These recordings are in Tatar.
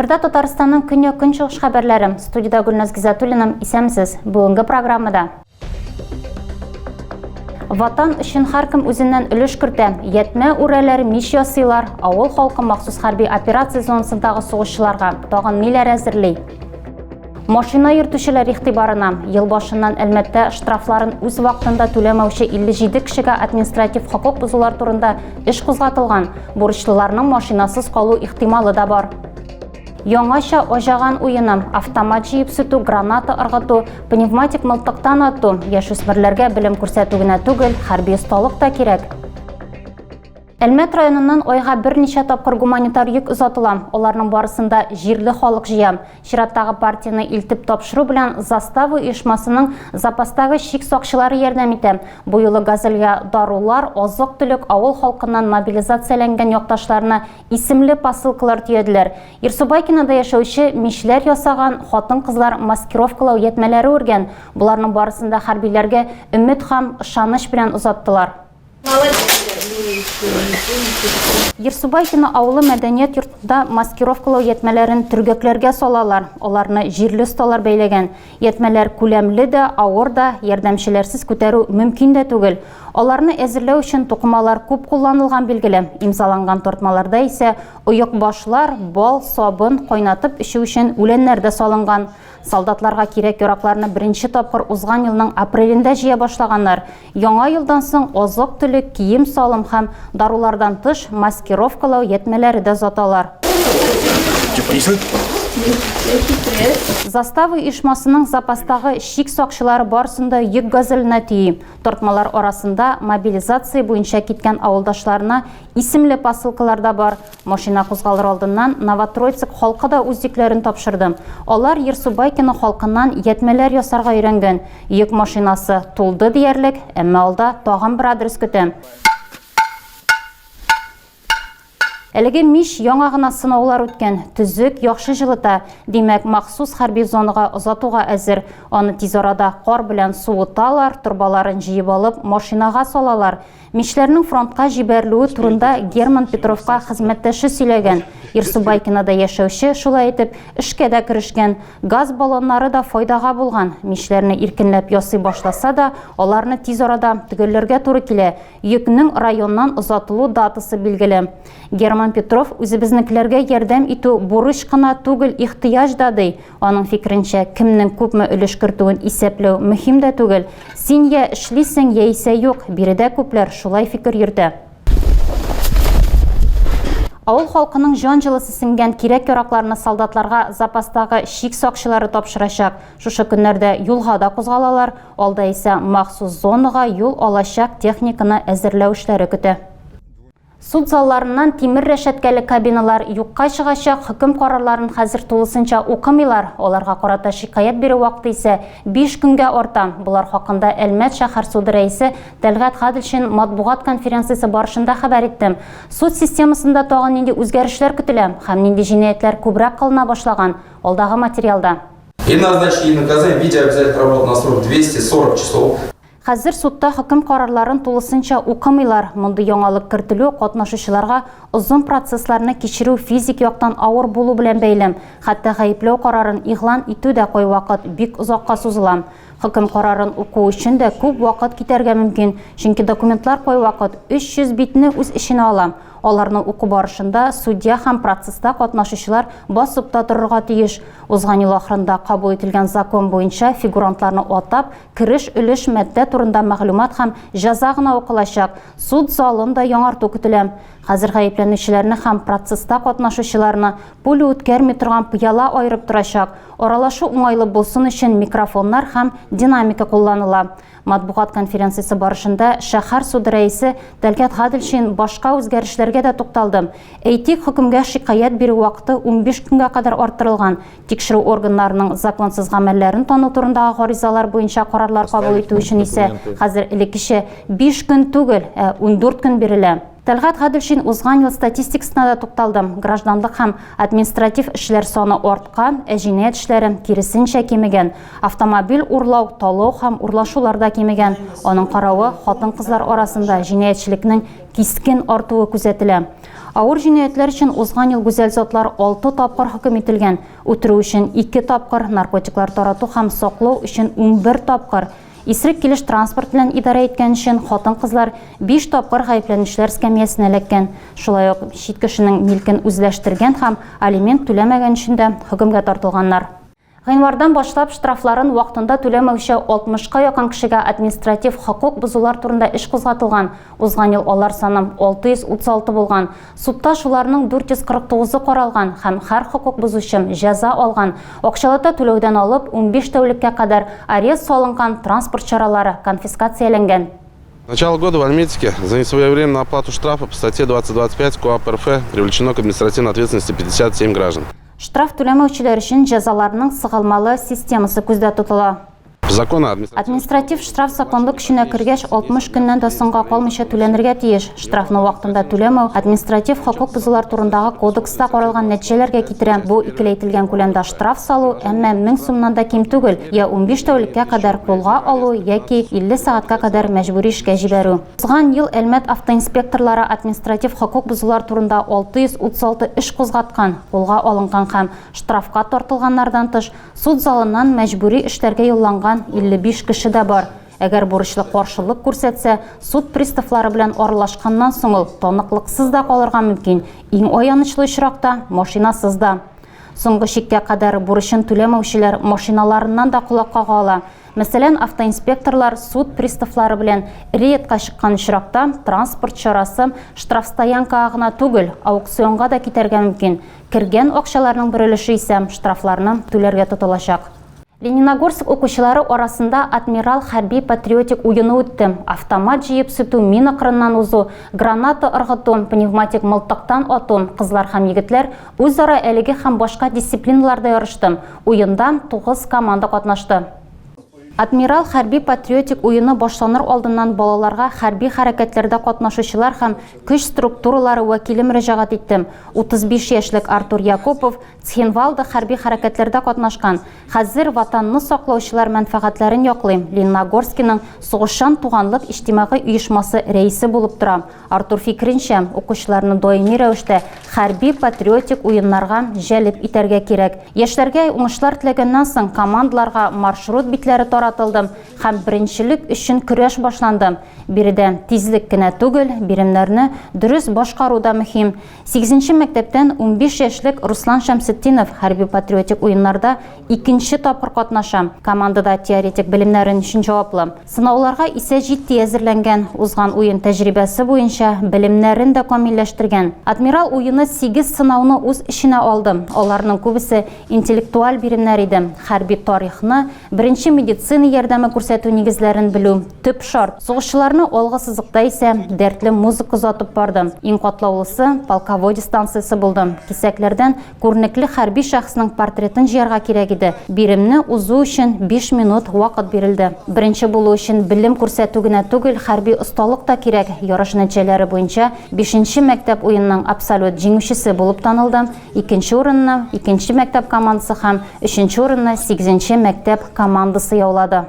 Эфирда Татарстанның көньяк-көнчыгыш хәбәрләре. Студиядә Гөлназ Гизатуллина. Исәнмесез. Бүгенге программада Ватан өчен һәркем үзеннән өлеш кертә. Ятмә үрәләр, мич ясыйлар. Авыл халкы махсус хәрби операция зонасындагы сугышчыларга тагын ниләр әзерли? Машина йөртүчеләр игътибарына, ел башыннан Әлмәттә штрафларын үз вакытында түләмәүче 57 кешегә административ хокук бозулар турында эш кузгатылган. Бурычлыларның машинасыз калу ихтималы да бар. Яңача аҗаган уены, автомат җыеп сүтү, граната ыргыту, пневматик мылтыктан ату, яшүсмерләргә белем күрсәтү генә түгел, хәрби осталык та кирәк. Әлмәт районыннан айга берничә тапкыр гуманитар йөк озатыла. Аларның барысын да җирле халык җыя. Чираттагы партияне илтеп тапшыру белән Застава оешмасының запастагы чик сакчылары ярдәм итә. Бу юлы Газельгә дарулар, азык-төлек, авыл халкыннан мобилизацияләнгән якташларына исемле посылкалар төяделәр. Ирсубайкинада яшәүче мичләр ясаган хатын-кызлар маскировкалау ятьмәләре үргән. Боларның барысын да хәрбиләргә өмет һәм ышаныч белән озаттылар. Ерсубайкино авылы мәдәният йортында маскировкалау ятьмәләрен төргәкләргә салалар. Аларны җирле осталар бәйләгән. Ятьмәләр күләмле дә, авыр да, ярдәмчеләрсез күтәрү мөмкин дә түгел. Аларны әзерләү өчен тукымалар күп кулланылган билгеле. Имзаланган тартмаларда исә оекбашлар, бал, сабын, кайнатып эчү өчен үләннәр дә салынган. Солдатларга кирәк-яракларны беренче тапкыр узган елның апрелендә җыя башлаганнар. Яңа елдан соң азык-төлек, кием-салым һәм дарулардан тыш маскировкалау ятьмәләре дә озаталар. Застава оешмасының запастагы чик сакчылары барысын да йөк газеленә төйи. Тартмалар арасында мобилизация буенча киткән авылдашларына исемле посылкалар да бар. Машина кузгалыр алдыннан Новотроицк халкы да үз йөкләрен тапшырды. Алар Ерсубайкино халкыннан ятьмәләр ясарга өйрәнгән. Йөк машинасы тулды диярлек, әмма алда тагын бер адрес көтә. Әлеге мич яңа гына сынаулар үткән, төзек, яхшы җылыта. Димәк, махсус хәрби зонага озатуга әзер. Аны тиз арада кар белән суыталар, торбаларын җыеп алып, машинага салалар. Мичләрнең фронтка җибәрелүе турында Герман Петровка хезмәттәше сөйләгән. Ирсубайкинада яшәүче, шулай итеп, эшкә дә керешкән. Газ баллоннары да файдага булган. Мичләрне иркенләп ясый башласа да, аларны тиз арада төгәлләргә туры килә. Йөкнең районнан озатылу датасы билгеле. Герман Петров үзебезнекеләргә ярдәм итү бурыч кына түгел, ихтыяҗ да, ди. Аның фикеренчә, кемнең күпме өлеш кертүен исәпләү мөһим дә түгел. Син я эшлисең, яисә юк, биредә күпләр шулай фикер йөртә. Авыл халкының җан җылысы сеңгән кирәк-яракларны солдатларга запастагы чик сакчылары тапшырачак. Шушы көннәрдә юлга да кузгалалар, алда исә махсус зонага юл алачак техниканы әзерләү эшләре көтә. Суд залларыннан тимер рәшәткәле кабиналар юкка чыгачак, хөкем карарларын хәзер тулысынча укымыйлар, аларга карата шикаять бирү вакыты исә 5 көнгә арта. Болар хакында Әлмәт шәһәр суды рәисе Тәлгать Гаделшин матбугат конференциясе барышында хәбәр итте. Суд системасында тагын нинди үзгәрешләр көтелә һәм нинди җинаятьләр күбрәк кылына башлаган, алдагы материалда. И назначили наказание в виде обязательных работ на срок 240 часов. Хәзер судта хөкем карарларын тулысынча укымыйлар. Мондый яңалык кертелү катнашучыларга озын процессларны кичерү физик яктан авыр булу белән бәйле. Хәтта гаепләү карарын игълан итү дә кайвакыт бик озакка сузыла. Хөкем карарын уку өчен дә күп вакыт китәргә мөмкин, чөнки документлар кайвакыт 300 битне үз эченә ала. Аларны уку барышында судья һәм процесста катнашучылар басып та торырга тиеш. Узган ел ахырында кабул ителгән закон буенча фигурантларны атап, Кереш өлеш маддә турында мәгълүмат һәм җәза гына укылачак, суд залын да яңарту көтелә. Хәзер гаепләнүчеләрне һәм процесста катнашучыларны пуля үткәрми торган пыяла аерып торачак, аралашу уңайлы булсын өчен микрофоннар һәм динамика кулланыла. Матбугат конференциясе барышында шәһәр суды рәисе Тәлгать Гаделшин башка үзгәрешләргә дә тукталды. Әйтик, хөкемгә шикаять бирү вакыты 15 көнгә кадәр арттырылган. Тикшерү органнарының законсыз гамәлләрен тану турындагы гаризалар буенча карарлар кабул итү өчен исә хәзер элеккечә 5 көн түгел, ә 14 көн бирелә. Тәлгать Гаделшин узган ел статистикасына да тукталды. Гражданлык һәм административ эшләр саны арткан, ә җинаять эшләре, киресенчә, кимегән. Автомобиль урлау, талау һәм урлашулар да кимегән. Аның каравы, хатын-кызлар арасында җинаятьчелекнең кискен артуы күзәтелә. Авыр җинаятьләр өчен узган ел гүзәл затлар алты тапкыр хөкем ителгән, үтерү өчен, ике тапкыр, наркотиклар тарату һәм саклау өчен 11 тапкыр. Исерек килеш транспорт белән идарә иткән өчен хатын-кызлар биш тапкыр гаепләнүчеләр эскәмиясенә эләккән. Шулай ук чит кешенең милкен үзләштергән һәм алимент түләмәгән өчен дә хөкемгә тартылганнар. Гыйнвардан башлап штрафларын вакытында түләмәүче 60 ка якын кешегә административ хокук бозулар турында эш кузгатылган. Узган ел алар саны 636 булган. Судта шуларның 449-ы каралган һәм һәр хокук бозучы җәза алган, акчалата түләүдән алып, 15 тәүлеккә кадәр арест салынган транспорт чаралары конфискацияләнгән. С начала года в Альметьевске за несвоевременную оплату штрафа по статье 2025 КоАП РФ привлечено к административной ответственности 57 граждан. Штраф түләмәүчеләр өчен җәзаларның сыгылмалы системасы күздә тотыла. Административ штраф законлы көченә кергәч, 60 көннән дә соңга калмыйча түләнергә тиеш. Штрафны вакытында түләмәү административ хокук бозулар турындагы кодекста каралган нәтиҗәләргә китерә. Бу икеләйтелгән күләмдә штраф салу, әмма 1000 сумнан да ким түгел, я 15 тәүлеккә кадәр кулга алу яки 50 сәгатькә кадәр мәҗбүри эшкә җибәрү. Узган ел Әлмәт автоинспекторлары административ хокук бозулар турында 636 эш кузгаткан, кулга алынган һәм штрафка тартылганнардан тыш, Суд залыннан мәҗбүри эшләргә юлланган 55 кеше дә бар. Әгәр бурычлы каршылык күрсәтсә, суд приставлары белән аралашканнан соң ул таныклыксыз да калырга мөмкин, иң аянычлы очракта, машинасыз да. Соңгы чиккә кадәр бурычын түләмәүчеләр машиналарыннан да колак кага ала. Мәсәлән, автоинспекторлар суд приставлары белән рейдка чыккан очракта транспорт чарасы штрафстоянкага гына түгел, аукционга да китәргә мөмкин. Кергән акчаларның бер өлеше исә штрафларны түләргә тотылачак. Лениногорск укучылары арасында Адмирал хәрби-патриотик уены үтте. Автомат җыеп сүтү, мина кырыннан узу, граната ыргыту, пневматик мылтыктан ату, кызлар һәм егетләр үзара әлеге һәм башка дисциплиналарда ярышты. Уенда тугыз команда катнашты. Адмирал хәрби-патриотик уены башланыр алдыннан балаларга хәрби хәрәкәтләрдә катнашучылар һәм көч структуралары вәкиле мөрәҗәгать итте. 35 яшьлек Артур Якупов Цхинвалда хәрби хәрәкәтләрдә катнашкан. Хәзер Ватанны саклаучылар мәнфәгатьләрен яклый, Лениногорскиның Сугышчан туганлык иҗтимагый оешмасы рәисе булып тора. Артур фикеренчә, укучыларны даими рәвештә хәрби-патриотик уеннарга җәлеп итәргә кирәк. Яшьләргә уңышлар теләгәннән соң, командаларга маршрут битләре таратылды һәм беренчелек өчен көрәш башланды. Биредә тизлек кенә түгел, биремнәрне дөрес башкару да мөһим. Сигезенче мәктәптән 15 яшьлек Руслан Шәмсетдинов хәрби-патриотик уеннарда икенче тапкыр катнаша. Командада теоретик белемнәрен өчен җаваплы. Сынауларга исә җитди әзерләнгән, узган уен тәҗрибәсе буенча белемнәрен дә камилләштергән. Адмирал уены сигез сынауны үз эченә алды. Аларның күбесе интеллектуаль биремнәр иде. Хәрби тарихны, беренче медицина ярдәме күрсәтү нигезләрен белү, төп шарт. Сугышчыларны алгы сызыкта исә дәртле музыка озатып барды. Иң катлаулысы, полководец станциясе булды. Кисәкләрдән Күренекле хәрби шәхеснең портретын җыярга кирәк иде. Биремне узу өчен биш минут вакыт бирелде. Беренче булу өчен белем күрсәтү генә түгел, хәрби осталык та кирәк. Ярыш нәтиҗәләре буенча бишенче мәктәп уенның абсолют җиңүчесе булып танылды, икенче урынны, икенче мәктәп командасы һәм өченче урынны сигезенче мәктәп командасы яулады.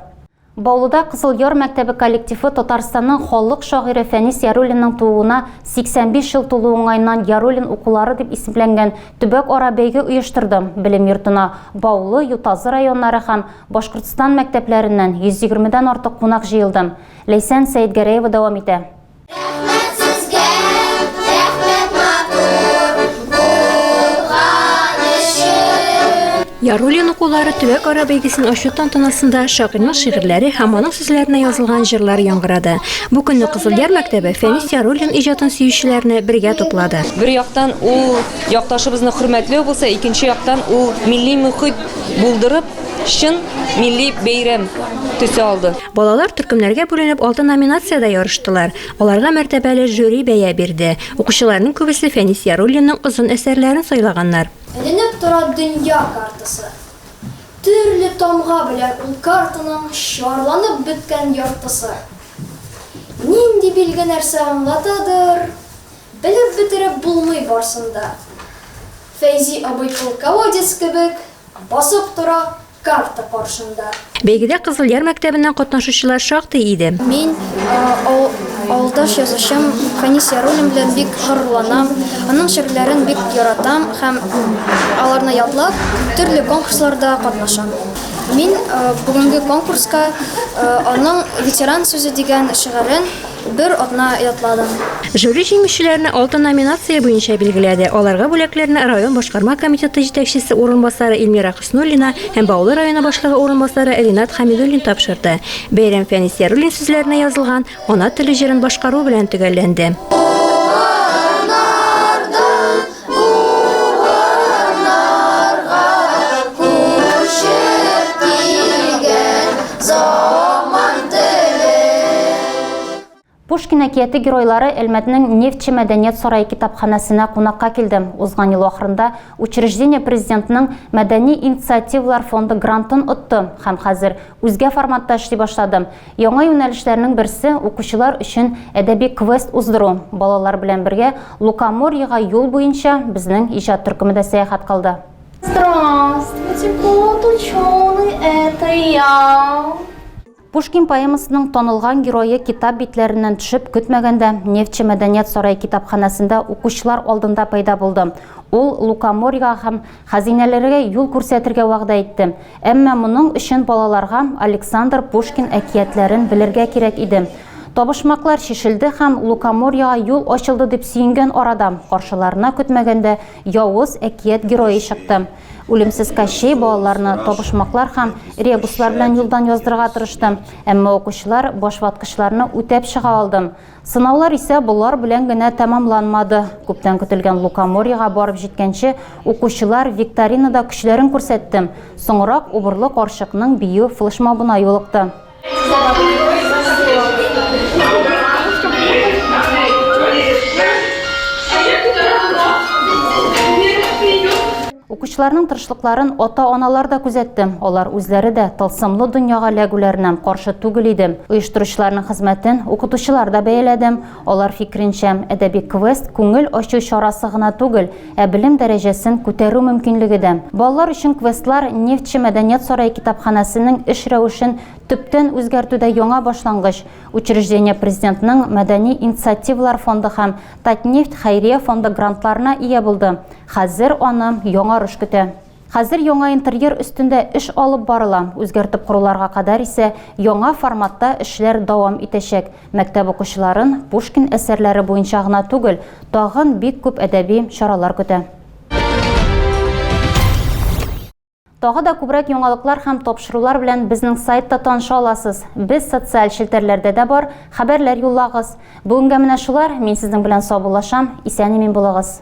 Баулыда Кызыл Яр мәктәбе коллективы Татарстанның халык шагыйре Фәнис Яруллинның тууына 85 ел тулу уңаеннан Яруллин укулары дип исемләнгән төбәк-ара бәйге оештырды. Белем йортына Баулы, Ютазы районнары һәм Башкортстан мәктәпләреннән 120 дән артык кунак җыелды. Ләйсән Сәетгәрәева дәвам итә. Рәхмәт сезгә, рәхмәт матур булган өчен. Яруллин укулары төбәк-ара бәйгесен ачу тантанасында шагыйрьнең шигырьләре һәм аның сүзләренә язылган җырлар яңгырады. Бу көнне Кызылъяр мәктәбе Фәнис Яруллин иҗатын сөючеләрне бергә туплады. Бер яктан ул якташыбызны хөрмәтләү булса, икенче яктан ул милли мохит булдырып, чын милли бәйрәм төсе алды. Балалар төркемнәргә бүленеп алты номинациядә ярыштылар. Аларга мәртәбәле жюри бәя бирде. Укучыларның күбесе Фәнис Яруллинның озын әсәрләрен сайлаганнар. Эленеп тора дөнья картасы. Төрле тамга белән ул картаның чарланып беткән яртысы. Нинди билге нәрсә аңлатадыр? Белеп бетереп булмый барсын да. Фәйзи абый полководец кебек басып тора карта каршында. Бәйгедә Кызылъяр мәктәбеннән катнашучылар шактый иде. Мин авылдаш язучым Фәнис Яруллин белән бик горурланам, аның шигырьләрен бик яратам һәм аларны ятлап, төрле конкурсларда катнашам. Мин бүгенге конкурска аның Ветеран сүзе дигән шигырен бер атна ятладым. Жюри җиңүчеләрне алты номинация буенча билгеләде. Аларга бүләкләрне район башкарма комитеты җитәкчесе урынбасары Эльмира Хөснуллина һәм Баулы районы башлыгы урынбасары Ринат Хәмидуллин тапшырды. Бәйрәм Фәнис Яруллин сүзләренә язылган Ана теле җырын башкару белән төгәлләнде. Пушкин әкияте геройлары Әлмәтнең Нефтьче мәдәният сарае китапханәсенә кунакка килде. Узган ел ахырында учреждение президентның Мәдәни инициативалар фонды грантын отты һәм хәзер үзгә форматта эшли башлады. Яңа юнәлешләрнең берсе, укучылар өчен әдәби квест уздыру. Балалар белән бергә Лукоморьега юл буенча безнең иҗат төркеме дә сәяхәт кылды. Здравствуйте, кот ученый, это я. Пушкин поэмасының танылган герое китап битләреннән төшеп, көтмәгәндә Нефтьче мәдәният сарае китапханәсендә укучылар алдында пәйда булды. Ул Лукоморьега һәм хәзинәләргә юл күрсәтергә вәгъдә итте. Әмма моның өчен балаларга Александр Пушкин әкиятләрен белергә кирәк иде. Табышмаклар чишелде һәм Лукоморьега юл ачылды дип сөенгән арада, каршыларына көтмәгәндә явыз әкият герое чыкты. Үлемсез Кощей балаларны табышмаклар һәм ребуслар белән юлдан яздырырга тырышты, әмма укучылар башваткычларны үтәп чыга алды. Сынаулар исә болар белән генә тәмамланмады. Күптән көтелгән Лукоморьега барып җиткәнче, укучылар викторинада көчләрен күрсәтте. Соңрак Убырлы карчыкның бию флешмобына юлыкты. Укучыларның тырышлыкларын ата-аналар да күзәтте. Алар үзләре дә тылсымлы дөньяга эләгүләренә каршы түгел иде. Оештыручыларның хезмәтен укытучылар да бәяләде. Алар фикеренчә, әдәби квест күңел ачу чарасы гына түгел, ә белем дәрәҗәсен күтәрү мөмкинлеге дә. Балалар өчен квестлар Нефтьче мәдәният сарае китапханәсенең эш рәвешен төптән үзгәртүдә яңа башлангыч. Учреждение Президентның Мәдәни инициативалар фонды һәм Татнефть хәйрия фонды грантларына ия булды. Хәзер аны яңарыш көтә. Хәзер яңа интерьер өстендә эш алып барыла, үзгәртеп коруларга кадәр исә яңа форматта эшләр дәвам итәчәк. Мәктәп укучыларын Пушкин әсәрләре буенча гына түгел, тагын бик күп әдәби чаралар көтә. Тагы да күбрәк яңалыклар һәм тапшырулар белән безнең сайтта таныша аласыз. Без социаль челтәрләрдә дә бар, хәбәрләр юллагыз. Бүгенгә менә шулар, мин сезнең белән саубуллашам, исән-имин булыгыз.